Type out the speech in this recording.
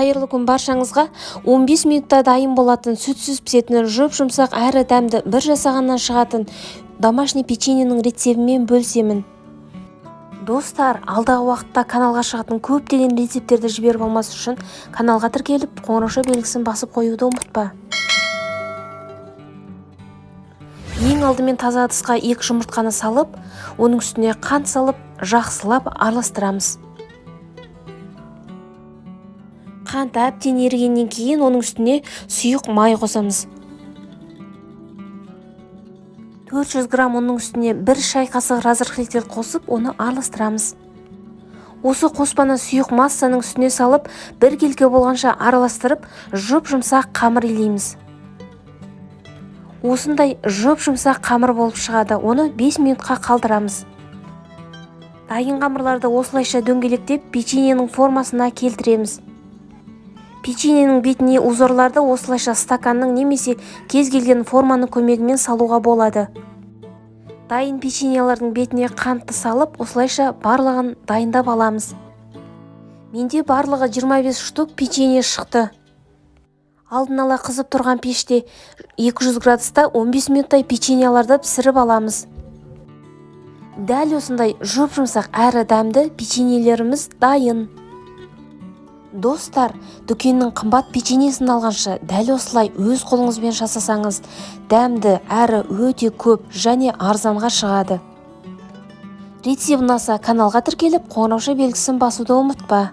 Қайырлы күн баршаңызға. 15 минутта дайын болатын, сүтсіз пісетін, жұп-жұмсақ әрі дәмді, бір жасағаннан шығатын домашний печеньенің рецептімен бөлісемін. Достар, алдағы уақытта каналға шығатын көптеген рецепттерді жіберіп алмас үшін каналға тіркеліп, қоңырауша белгісін басып қоюды ұмытпа. Ең алдымен таза ыдысқа 2 жұмыртқаны салып, оның үстіне қант салып, жақсылап араластырамыз. Қант әбден ерігеннен кейін оның үстіне сұйық май қосамыз. 400 грамм ұнның үстіне 1 шай қасық разрыхлитель қосып, оны араластырамыз. Осы қоспаны сұйық массаның үстіне салып, біркелкі болғанша араластырып, жұп-жұмсақ қамыр илейміз. Осындай жұп-жұмсақ қамыр болып шығады, оны 5 минутқа қалдырамыз. Дайын қамырларды осылайша дөңгелектеп, печеньенің формасына келтіреміз. Печеньенің бетіне узорларды осылайша стаканның немесе кез келген форманың көмегімен салуға болады. Дайын печеньелердің бетіне қантты салып, осылайша барлығын дайындап аламыз. Менде барлығы 25 штук печенье шықты. Алдын ала қызып тұрған пеште 200 градуста 15 минуттай печеньелерді пісіріп аламыз. Дәл осындай жұп-жұмсақ әрі дәмді печеньелеріміз дайын. Достар, дүкеннің қымбат печеньесін алғанша дәл осылай өз қолыңызбен жасасаңыз, дәмді әрі өте көп және арзанға шығады. Рецепт ұнаса каналға тіркеліп, қоңырауша белгісін басуды ұмытпа.